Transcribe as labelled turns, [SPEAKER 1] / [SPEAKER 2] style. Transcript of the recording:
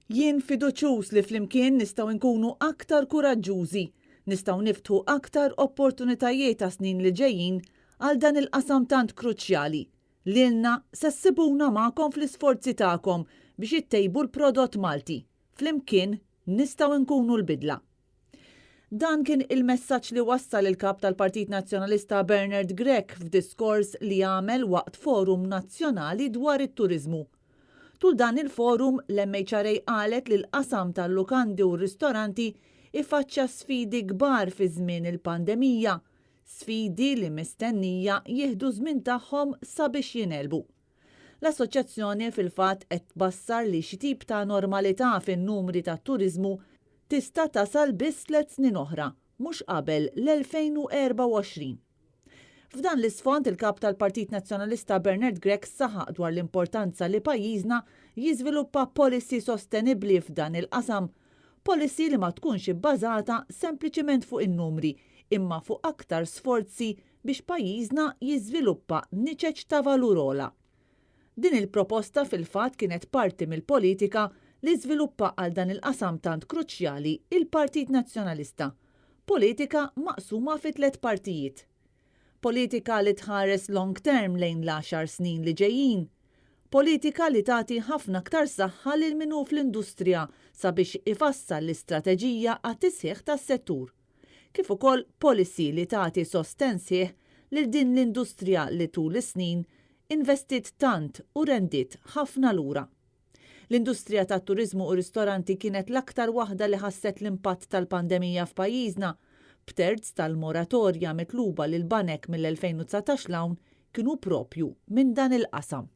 [SPEAKER 1] Jien fiduċjuż li flimkien nistgħu nkunu aktar kuraġġużi, nistgħu niftħu aktar opportunitajiet għas-snin li ġejjin għal dan il-qasam tant kruċjali. Lilna se ssibuna magħkom fl-isforzi tagħkom biex ittejbu l-prodott Malti. Flimkien nistgħu nkunu l-bidla. Dan kien il-messaġġ li wassal il-Kap tal-Partit Nazzjonalista Bernard Grech f'diskors li għamel waqt forum nazzjonali dwar it-turiżmu. Tul dan il-forum, l-MHRA qalet li l-qasam tal-lukandi u r-ristoranti ifaċċja sfidi kbar fi żmien il-pandemija, sfidi li mistennija jieħdu żmien tagħhom sabiex jingħelbu. L-assoċjazzjoni fil-fatt qed tbassar li xi tip ta' normalità fin-numri tat-turiżmu tista' tasal biss tliet snin oħra, mhux qabel l-2024. F'dan l-isfond il-Kap tal-Partit Nazzjonalista Bernard Grech saħaq dwar l-importanza li pajjiżna jiżviluppa policy sostenibbli f'dan il-qasam, policy li ma tkunx ibbażata sempliċiment fuq in-numri imma fuq aktar sforzi biex pajjiżna jiżviluppa niċeċ ta' valur ogħla. Din il-proposta fil-fatt kienet parti mill-politika li żviluppa għal dan il-qasam tant kruċjali il-Partit Nazzjonalista. Politika maqsuma fi tliet partijiet. Politika li tħares long term lejn l-għaxar snin li ġejjin. Politika li tagħti ħafna aktar saħħa lil min hu fl-industrija sabiex ifassal l-istrateġija għat-tisħiħ tas-settur. Kif ukoll policy li tagħti sostenn sħiħ lil din l-industrija li tul is-snin investiet tant u rendiet ħafna lura. L-industrija tat-turiżmu u ristoranti kienet l-aktar waħda li ħasset l-impatt tal-pandemija f'pajjiżna, b'terz tal-moratorja mitluba lill-banek mill-2019 'l hawn kienu propju minn dan il-qasam.